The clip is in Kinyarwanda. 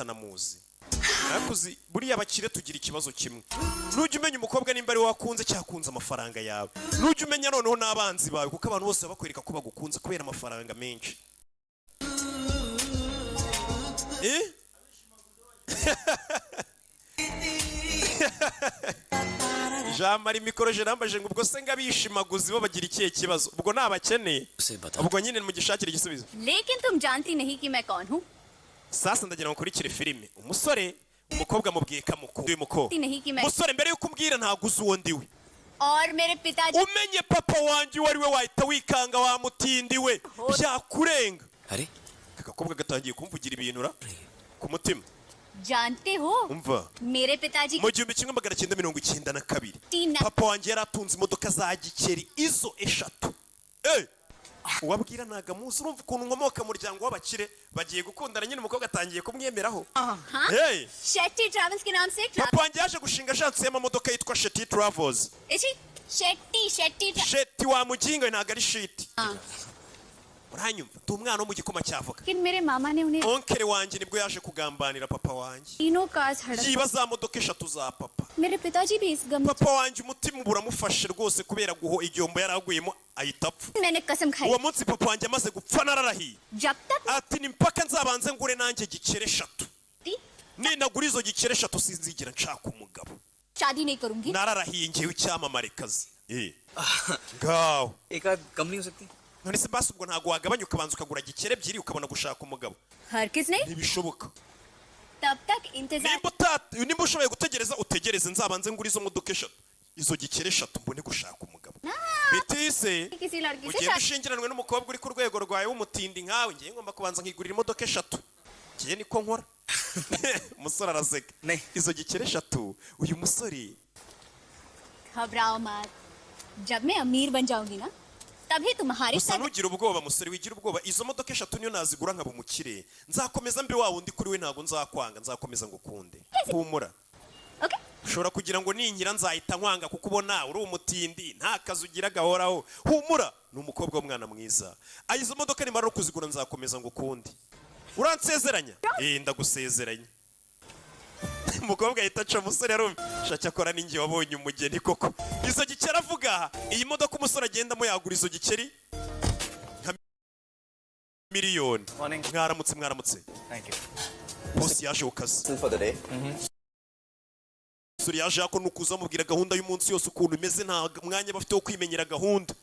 Atanamuzi. Ariko uzi buriya abakire tugira ikibazo kimwe: nujya umenya umukobwa nimba ari wowe wakunze cyangwa akunze amafaranga yawe, nujya umenya noneho n'abanzi bawe, kuko abantu bose baba bakwereka ko bagukunze kubera amafaranga menshi. Eh? Jean Marie Mikoroje nambaje ngo ubwo se ngo abishimaguzi bo bagira ikihe kibazo? Ubwo ni abakene, ubwo nyine mugishakire igisubizo. लेकिन तुम जानती नहीं कि मैं कौन हूँ। Sasa ndagira ngo ukurikire filime. Umusore, umukobwa amubwiye ko amukunda. Uyu mukobwa नहीं कि मैं Musore, mbere yuko umbwira, ntabwo uzi uwo ndiwe. और मेरे पिताजी Umenye papa wanjye uwo ari we, wahita wikanga wamutindi we, byakurenga. अरे Aka gakobwa gatangiye kumvugira ibintu ra ku mutima. जानते हो Umva, मेरे पिताजी mu 1992 तीन papa wanjye yari atunze imodoka za gikeri izo eshatu. Eh! Uwabwira ntabwo amuzi. Urumva ukuntu nkomoka mu muryango w'abakire. Bagiye gukundana nyine, umukobwa atangiye kumwemeraho. हाँ Hey! Shetty travels के नाम से Papa wanjye yaje gushinga agence y'amamodoka yitwa Shetty Travels. Ji, Shetty Shetty Shetty wa muginga we, ntabwo ari shiti. हाँ Uranyumva, ndi umwana wo mu gikoma cy'avoka. लेकिन मेरे मामा ने उन्हें Oncle wanjye nibwo yaje kugambanira papa wanjye, तीनों cars हड़प yiba za modoka eshatu za papa. मेरे पिताजी भी इस गम Papa wanjye umutima uba uramufashe rwose kubera guho igihombo yari aguyemo, ahita apfa. मैंने कसम खाई Uwo munsi papa wanjye amaze gupfa, nararahiye जब तक ati ni mpaka nzabanze ngure nanjye gikere eshatu. Ninagura izo gikere eshatu, sinzigera nshaka umugabo. शादी नहीं करूंगी। Nararahiye ngewe icyamamarekazi. Eh. Ngaho. एक आध कम नहीं हो सकती? None se basi ubwo ntabwo wagabanya, ukabanza ukagura gikere ebyiri, ukabona gushaka umugabo? हरगिज नहीं। Ntibishoboka. तब तक इंतजार Nimba ushoboye gutegereza, utegereze, nzabanze ngure izo modoka eshatu, izo gikere eshatu, mbone gushaka umugabo. Bitise किसी लड़की से ugenda शादी ushingiranwe n'umukobwa uri ku rwego rwawe w'umutindi nkawe. Ngiye ngomba kubanza nkigurira imodoka eshatu, ngiye niko nkora. Umusore araseka. Izo gikere eshatu uyu musore घबराओ मत, जब मैं अमीर बन जाऊंगी ना, तभी तुम्हारे Gusa साथ ntugire ubwoba musore, wigira ubwoba. Izo modoka eshatu niyo nazigura nkaba umukire, nzakomeza mbe wa wundi kuri we, ntabwo nzakwanga, nzakomeza ngukunde, humura. Okay. Ushobora kugira ngo ninkira nzahita nkwanga kuko ubona uri umutindi, nta kazi ugira gahoraho. Humura, ni umukobwa w'umwana mwiza. Aya, izo modoka nimara no kuzigura nzakomeza ngukunde. Uransezeranya? Eh, ndagusezeranya. Umukobwa ahita aca, umusore yarumva shaki akora ninjye wabonye umugeni koko. Izo gikeri avuga, iyi modoka umusore agendamo yagura izo gikeri nka miliyoni. Mwaramutse, mwaramutse. Thank you. Boss yaje ku kazi. For the day. Umusore yaje ako nukuza amubwira gahunda y'umunsi yose ukuntu imeze, nta mwanya bafite wo kwimenyera gahunda.